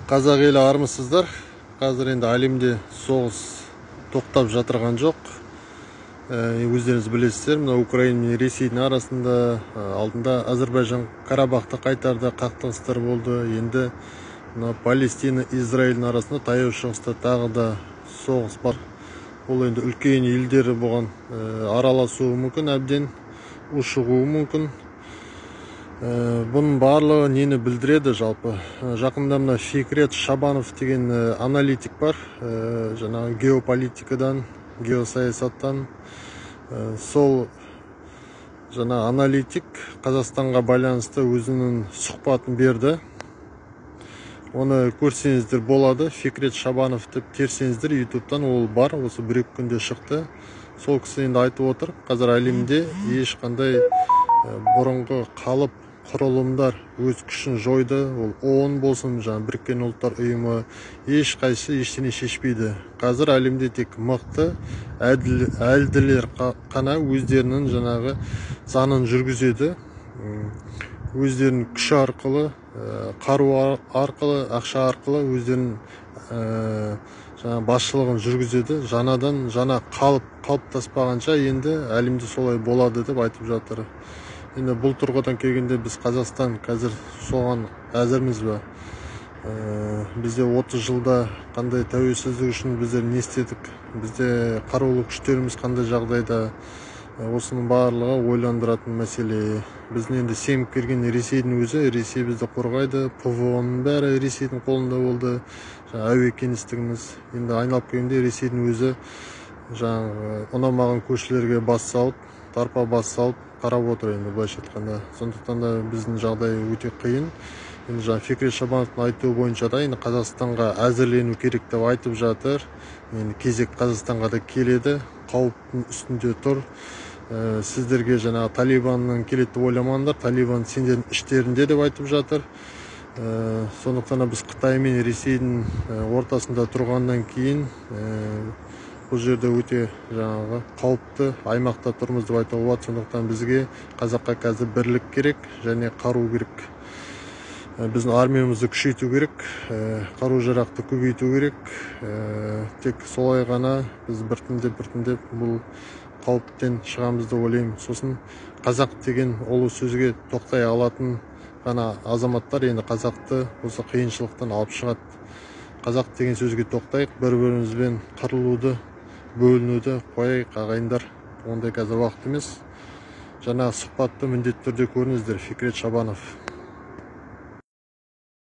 Қазақ елі, армысыздар! Қазір енді әлемде соғыс тоқтап жатырған жоқ. Өздеріңіз білесіздер, мына Украина мен Ресейдің арасында, алдында Әзірбайжан Карабахты қайтарды, қақтығыстар болды. Енді мына Палестина, Израильдің арасында, Таяу Шығыста тағы да соғыс бар. Ол енді үлкен елдері бұған араласуы мүмкін, әбден ушығуы мүмкін. Бұның барлығы нені білдіреді жалпы? Жақында мына Фикрет Шабанов деген аналитик бар, жаңағы геополитикадан, геосаясаттан. Сол жаңа аналитик Қазақстанға байланысты өзінің сұхбатын берді. Оны көрсеңіздер болады. Фикрет Шабанов деп терсеңіздер Ютубтан, ол бар, осы бір екі күнде шықты. Сол кісі енді айтып отыр, қазір әлемде ешқандай бұрынғы қалып құрылымдар өз күшін жойды. Ол ООН болсын, жаңа Біріккен Ұлттар Ұйымы, ешқайсысы ештеңе шешпейді. Қазір әлемде тек мықты әділ, әлділер қана өздерінің жаңағы заңын жүргізеді, өздерінің күші арқылы, қару арқылы, ақша арқылы өздерінің жаңа басшылығын жүргізеді. Жаңадан жаңа қалып қалыптаспағанша енді әлемде солай болады деп айтып жатыр. Енді бұл тұрғыдан келгенде, біз, Қазақстан, қазір соған әзірміз бе? Бізде 30 жылда қандай тәуелсіздік үшін біздер не істедік? Бізде қарулы күштеріміз қандай жағдайда? Осының барлығы ойландыратын мәселе. Біздің енді сеніп келген Ресейдің өзі, Ресей бізді қорғайды, ПВО ның бәрі Ресейдің қолында болды, жаңа әуе кеңістігіміз. Енді айналып келгенде, Ресейдің өзі жаңағы ұнамаған көршілерге бас салып, тарпа бас салып қарап отыр енді, былайша айтқанда. Сондықтан да біздің жағдай өте қиын. Енді жаңа Фикрет Шабановтың айтуы бойынша да, енді Қазақстанға әзірлену керек деп айтып жатыр. Енді кезек Қазақстанға да келеді, қауіптің үстінде тұр. Сіздерге жаңағы Талибанның келеді деп ойламаңдар, Талибан сендердің іштерінде деп айтып жатыр. Сондықтан да біз Қытай мен Ресейдің ортасында тұрғаннан кейін, бұл жерде өте жаңағы қауіпті аймақта тұрмыз деп айтуға болады. Сондықтан бізге, қазаққа, қазір бірлік керек және қару керек. Біздің армиямызды күшейту керек, қару жарақты көбейту керек. Тек солай ғана біз біртіндеп біртіндеп бұл қауіптен шығамыз деп ойлаймын. Сосын қазақ деген ұлы сөзге тоқтай алатын ғана азаматтар енді қазақты осы қиыншылықтан алып шығады. Қазақ деген сөзге тоқтайық, бір бірімізбен қырылуды, бөлінуді қояйық, ағайындар. Ондай қазір уақыт емес. Жаңа сұхбатты міндетті түрде көріңіздер, Фикрет Шабанов.